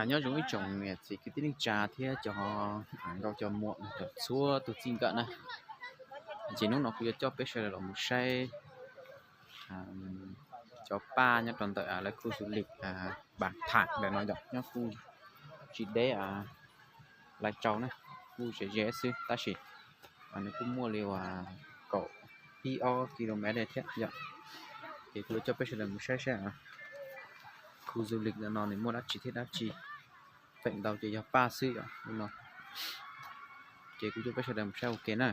Nyob zoo ib tsoom niam txiv kwv tij neej tsa thiab cov nkauj cov muam, txhua tus txij nkawm na. Ces hnub no kuv yuav coj peb sawv daws los mus saib cov paj nyob rau ntawm lawv khu du lịch Bàn Thản ntawm no yom, nyob kuj tsis deb Lai Châu na, kuj ze ze xwb tab sis nws kuj muaj li uas kaum ib ob ki lô mev thiab yom. Ces kuv yuav coj peb sawv daws mus saib saib khu du lịch ntawm no nws muaj dab tsi thiab dab tsi. Feem ntau ces yog paj xwb yom no. Ces kuv coj peb sawv daws mus saib ua ke na.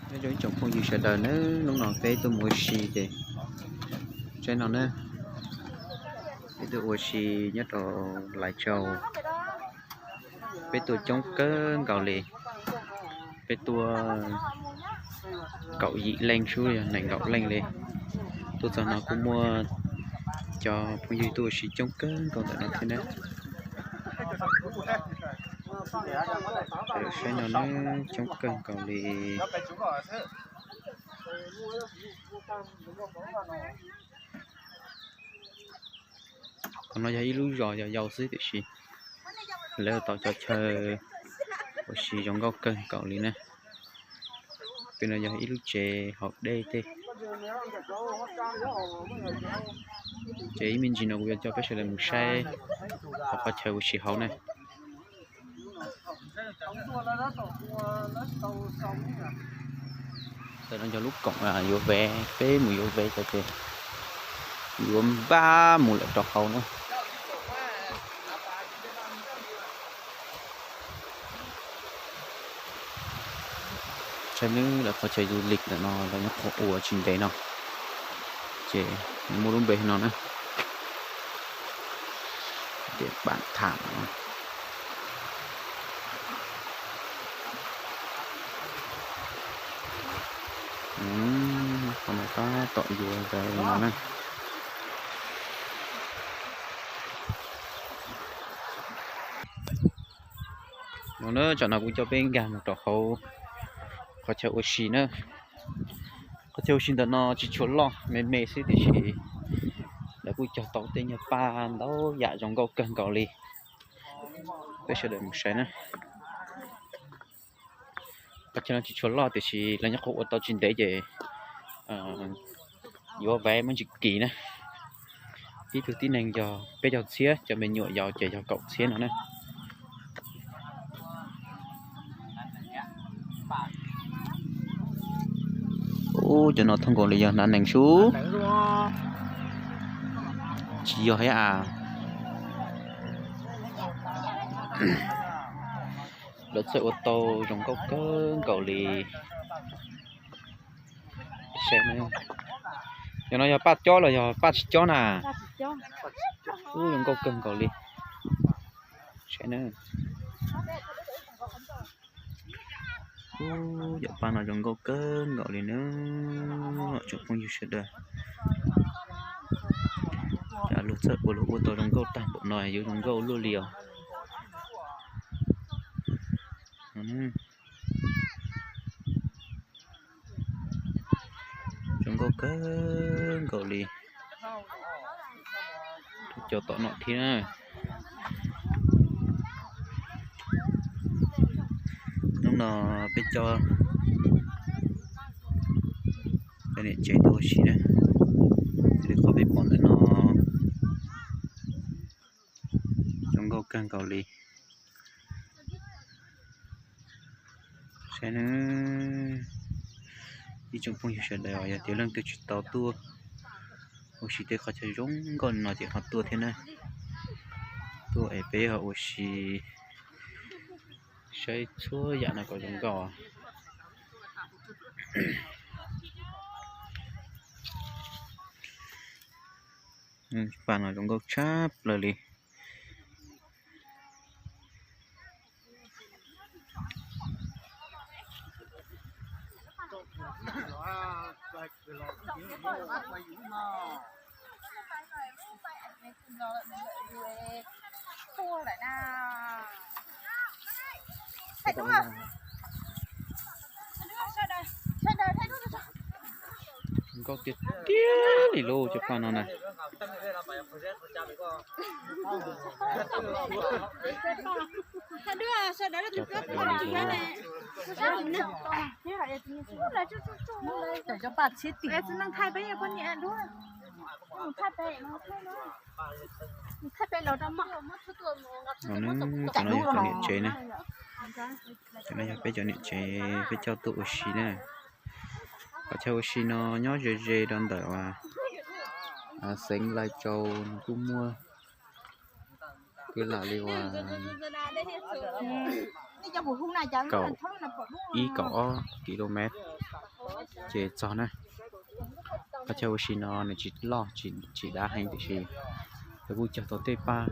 Nyob zoo ib tsoom phooj ywg sawv daws na, hnub no peb tuaj mus ua si ces saib no na, peb tuaj ua si nyob rau Lai Châu, peb tuaj coob kawg nkaus li. Peb tuaj kaum yim leej sub yog nees nkaum leej li. Tuaj txog no kuj muaj cov phooj ywg tuaj ua si coob kawg nkaus ntawm no thiab na. Saib no na, coob kawg nkaus li. Qhov no yog ib lub zos yau yau xwb tiam sis lawv tau cov chaw ua si zoo nkauj kawg nkaus li na. Pem no yog ib lub tsev haus dej tej. Ces ib me ntsis no kuv yuav coj peb sawv daws mus saib qhov chaw ua si hauv na. Ntawm no yog lub koom yuav vev, peb mus yuav vev tso ces yuav npaj mus lawm rau hauv na. Saib nws lawv qhov chaw du lịch ntawm no lawv nyob qhov ua tsis ntev no, ces nws muaj lub npe no na, tias Bản Thản no. Qhov no tab tom yuav ntawd no na. No na, tsam no kuv coj peb nkag mus rau hauv qhov chaw ua si na. Qhov chaw ua si ntawm no tsis tshua loj, me me xwb tiam sis lawv kuj cog tau tej nyuag paj ntau yam zoo nkauj kawg nkaus li. Peb sawv daws mus saib na. Qhov chaw no tsis tshua loj tiam sis lawv nyob qhov ua tau tsis ntev ces yuav vev muaj ntsis kim na. Ib tug tib neeg yog peb caug txhiab, cov me nyuam yaus ces yog kaum txhiab no na. Ub, cov no thooj nkaus li yog hnav nees sub. Tsis yog thiab a. Lawv txawj ua tau zoo nkauj kawg nkaus li. Saib na, yog no yog paj cob los yog paj tsis cob na? Ub, zoo nkauj kawg nkaus li. Saib na. Ub, yam paj no zoo nkauj kawg nkaus li na, tsoom phooj ywg sawv daws. Cas luag txawj ua, luag ua tau zoo nkauj tag npaum no yuav zoo nkauj luaj li os. Zoo nkauj kawg nkaus li. Tus cov tom no thiab na. Hnub no peb coj niam tsev tuaj ua si na, li qhov peb pom ntawm no zoo nkauj kawg nkaus li. Saib na, ib tsoom phooj ywg sawv daws, yog tias leej twg tsis tau tuaj ua si tej qhov chaw zoo nkauj no ces ho tuaj thiab na. Tuaj es peb ho ua si saib txhua yam no kom zoo nkauj. Paj no zoo nkauj tshaj plaws li. Nkauj tiag tiag li lauj cov paj no na. Cov no yog cov niam tsev na. Cov no yog peb cov niam tsev peb coj tuaj ua si na. Qhov chaw ua si no nyob ze ze rau ntawm uas xeev Lai Châu no kuj muaj kwv lam li uas kaum ib kaum ob ki lus mev ces txog na. Qhov chaw ua si no nws tsis loj tsis dav heev tiam sis lawv kuj cog tau tej paj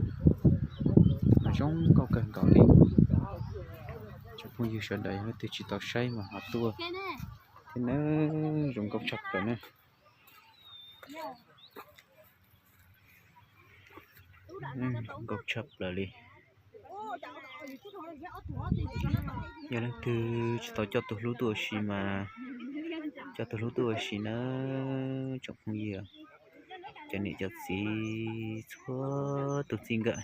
mas zoo nkauj kawg nkaus li. Tsoom phooj ywg sawv daws yog leej twg tsis tau saib mas ho tuaj thiab na, zoo nkauj tshaj plaws na. Zoo nkauj tshaj plaws li. Yog leej twg tsis tau coj tus hlub tuaj ua si mas coj tus hlub tuaj ua si na tsoom phooj ywg, cov niam cov txiv txhua tus txij nkawm.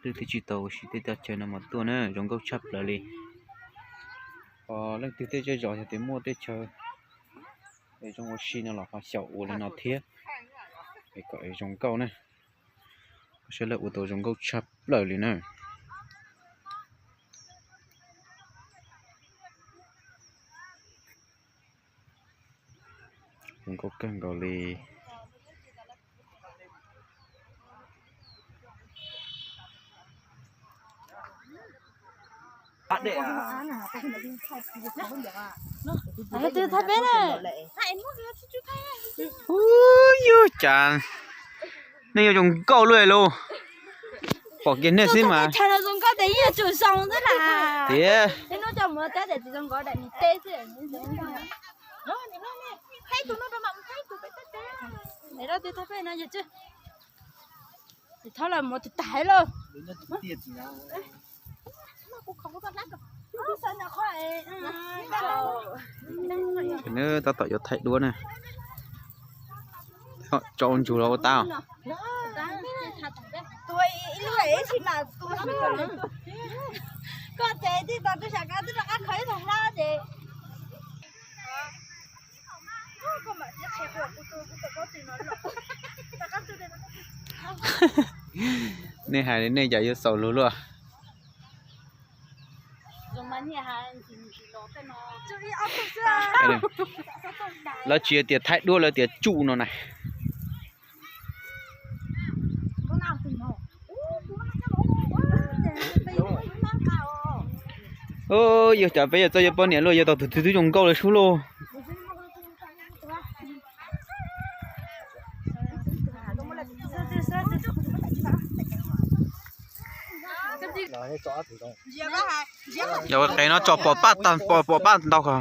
Leej twg tsis tau ua si tej teb chaws no mas tuaj na zoo nkauj tshaj plaws li. Ho leej twg tej zej zos yog tias muaj tej chaw es zoo ua si no los ho xyaum ua li no thiab es kom es zoo nkauj na. Saib lawv ua tau zoo nkauj tshaj plaws li na. Zoo nkauj kawg nkaus li. Thaij peb na. Ub, yog cas nej yuav zoo nkauj luaj lauj. Pom kiag nej xwb mas. Tsum zoo nkauj tes yeej tsum zoo xwb na. Tiag. Hnub coj mus teb tes tsis zoo nkauj daim nws teb xwb. Thaij tus no rau mam thaij tus peb teb teb. Rau tus thaij peb no yog tsis. Thaij los mus tus tag lawm. Nws tab tom yuav thaij duab na. Tso ntsug los ua tau. Nej hais li nej cas yuav xaus lug luaj. Lawv tsis tias thaij duab lawv tias tsuj no na. Yog cas peb yuav txawj yuav poj niam luaj yuav tau tus twg twb zoo nkauj li sub lauj. Yog qe no tso pom paj, pom paj ntau ko.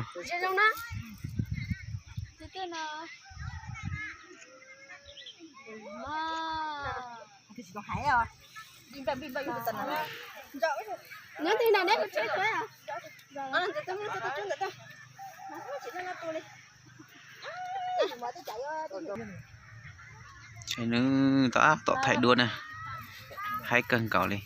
Nws tab tom thaij duab na, haib kawg nkaus li.